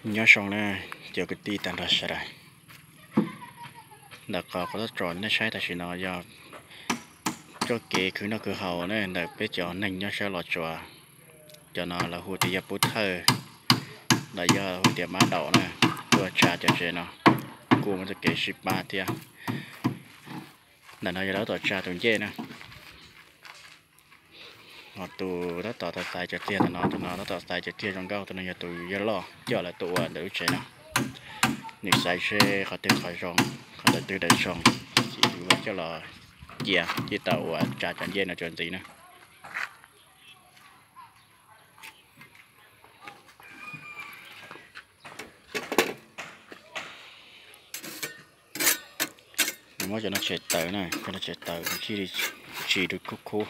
Nyob zoo na cov kwv tij tag nrho sawv daws. Ntawm qhov kuv tuaj tso nej saib tam sim no yog txoj kev khwv noj khwv haus na ntawm peb cov neeg nyob sab Los Tsuas. Cov no lawv hu tias yog pub thawj, los yog hu tias mab daum na, tuaj tsa cov tsev no kuj muaj txoj kev sib pab thiab. Ntawm no yog lawv tab tom tsa tus ncej na. Ho tus tab tom xaiv cov tiag, tus no tab tom xaiv cov tiag zoo nkauj, tus no yog tus yawg loj coj lawv tuaj ua ntawm lub tsev no. Nws xaiv seb qhov twg qhov zoo, qhov ntawm twg daim zoo, ces yuav coj los cia thiaj tau uas tsa cov ncej no tso ntxiv na. Nws muab cov no tshem tawm na, cov no tshem tawm thiaj li tsis khub khub.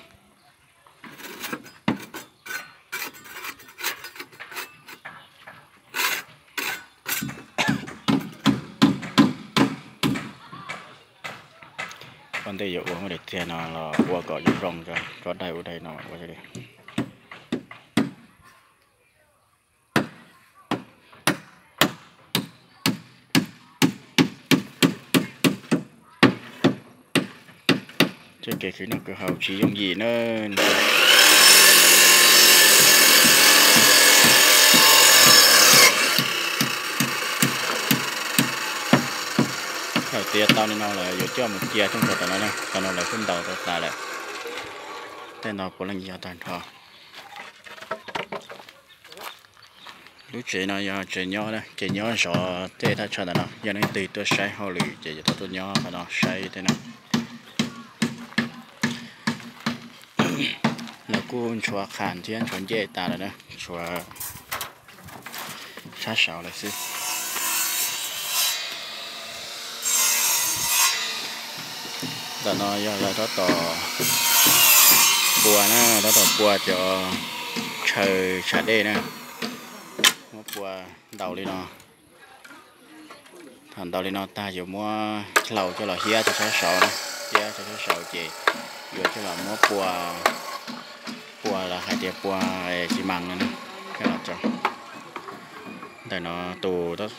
Ua ntej yuav ua muab daim tiag no los ua kom zoo zoo, tso dai ua dai no ua li. Txoj kev khwv noj khwv haus tsis yooj yim na. Thaum tiav tau li no lawm yuav coj mus cia tsooj tso tom no na, tom no lawv kuj ntaus tau tas lawm. Tej no puav leej yog tag nrho. Lub tsev no yog tsev nyob, tsev nyob zov tej thaj chaw ntawm no, yog leej twg tuaj saib hauj lwm ces yuav tau tuaj nyob qhov no saib tej no. Lawv kuj ntshuav qhas thiab ntshuav ncej tas lawm na, tshuav sab saud lawm xwb. Ntawm no yog lawv tab tom pua na, tab tom pua cov chaw tshav dej na, muab pua ntaus li no. Thaum ntaus li no tag yuav muab hlau coj los hiab rau sab saud, hiab rau sab saud ces yuav coj los muab pua, pua los hais tias pua xi mas no na, coj los tso. Ntawm no tus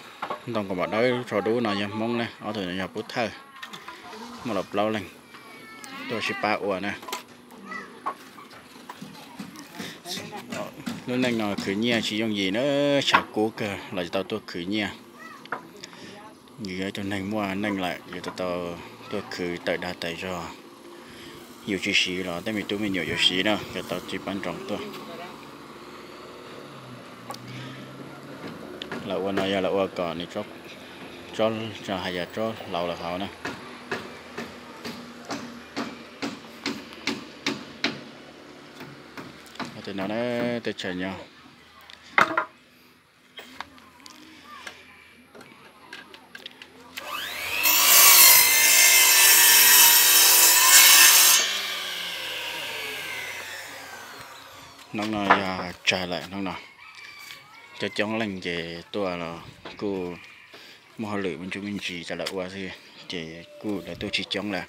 ntoo kaus mom dawb tsho dub no yog Hmoob na, ob tug no yog pub thawj, muaj los plaub leeg tuaj sib pab ua na. Lub neej no khwv nyiaj tsis yooj yim na, tshav kub kawg los tsis tau tuaj khwv nyiaj. Yus yog ib tug neeg muaj neej lawm yuav tau tau tuaj khwv tawm dag tawm zog. Yus tsis siv los tej me tub me nyuam yuav siv na, yuav tau sib pab nroos tuaj. Lawv ua no yog lawv ua kom nws tsob, hais yog tsob hlau lawm hauv na. Tej no na, tej chaw nyob. Hnub no yog tsawg lawm hnub no, coob coob leej ces tuaj los kuj muaj hauj lwm me ntsis me ntsis rau lawv ua xwb ces kuj lawv tuaj tsis coob lawm.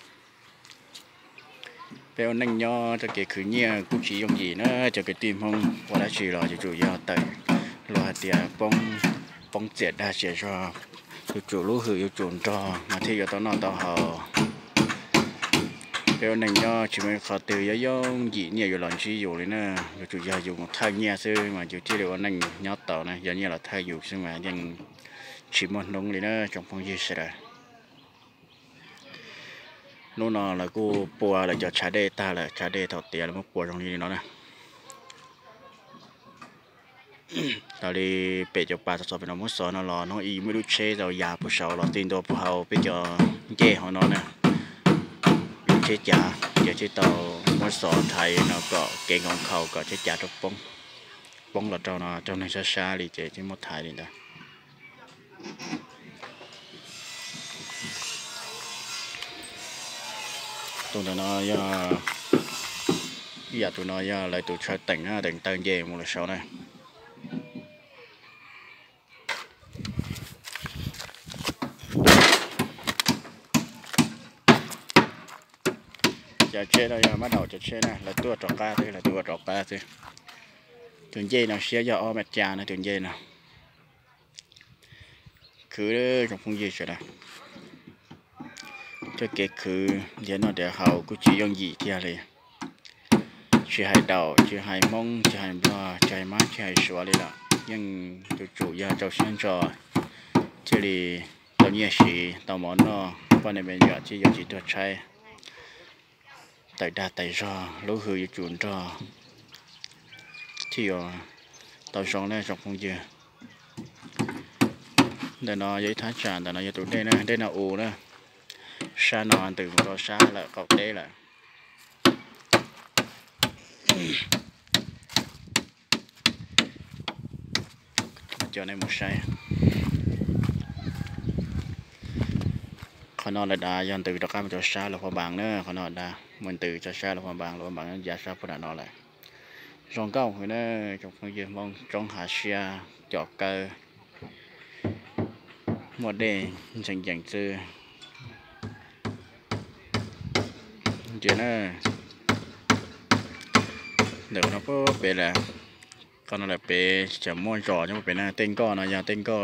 Peb ua neej nyob txoj kev khwv nyiaj kuj tsis yooj yim na, cov kwv tij Hmoob ua dab tsi los yuav tsum yog tawm, luag hais tias poob txiam dag tsiam zog, yuav tsum lub hwm yuav tsum nrog mas thiaj yuav tau noj tau haus. Peb ua neej nyob tsis muaj qhov twg yooj yooj yim nyiaj yuav los ntsib yus li na, yuav tsum yog yus mus thawj nyiaj xwb mas yus thiaj li ua neej nyob tau na, yog nyiaj los thawj yus xwb mas yeej tsis muaj hnub li na tsoom phooj ywg sawv daws. Hnub no lawv kuj pua lawv cov tshav dej tag lawm, tshav dej thaum tiav lawv muab pua zoo li no na. Raws li pem cov pas txog pem no muab xov no los hnub ib muaj ib lub tsheb tau ya puag saud los txij ntua puag hauv peb cov ncej hauv no na. Lub tsheb cav ces thiaj tau muab xov thaiv no kom kev nkaus nkhaus kom tsheb cav rau poob, poob los rau no rau neeg sab sab li ces thiaj muab thaiv li ntawd. Tus ntawm no yog, ib yam tus no yog lawv tus tshaw teem, teem taw nce mus lawm saud na. Cov tsheb no yog mab daum cov tsheb na, lawv tuaj rov qab xwb, lawv tuaj ua rov qab xwb. Tus ncej no siab yog ob mev cas na tus ncej no. khwv tsoom phooj ywg sawv daws. Coj kev khwv nrhiav noj nrhiav haus kuj tsis yooj yim kiag li. Tsis hais daum, tsis hais hmoob, tsis hais nplog, tsis hais mab, tsis hais suav li lawm, yeej yuav tsum yog rau siab ntso thiaj li tau nyiaj siv, tau mov noj, poj niam me nyuam thiaj yuav tsis tuag tshaib, tawm dag tawm zog, lub hws yuav tsum nrog thiaj yuav tau zoo na tsoom phooj ywg. Ntawm no yog ib thaj tsam, ntawm no yog tus dej na, dej no u na, sab no ntws mus rau sab lawm qaum teb lawm. Coj nej mus saib. Qhov no lawv dav yog ntws rov qab mus rau sab Luas Phas Npas na, qhov no dav mus ntws rau sab Luas Phas Npas, Luas Phas Npas yav sab puag nram no lawm. Zoo nkauj heev na tsoom phooj ywg, Hmoob tsoob hav siab, cov kawb muaj dej ntsees yees xwb. Ces na, ntawm qhov no puag pem lawm, qhov no lawm pem tseem muaj zos nyob puag pem na, tej nkoj no yog tej nkoj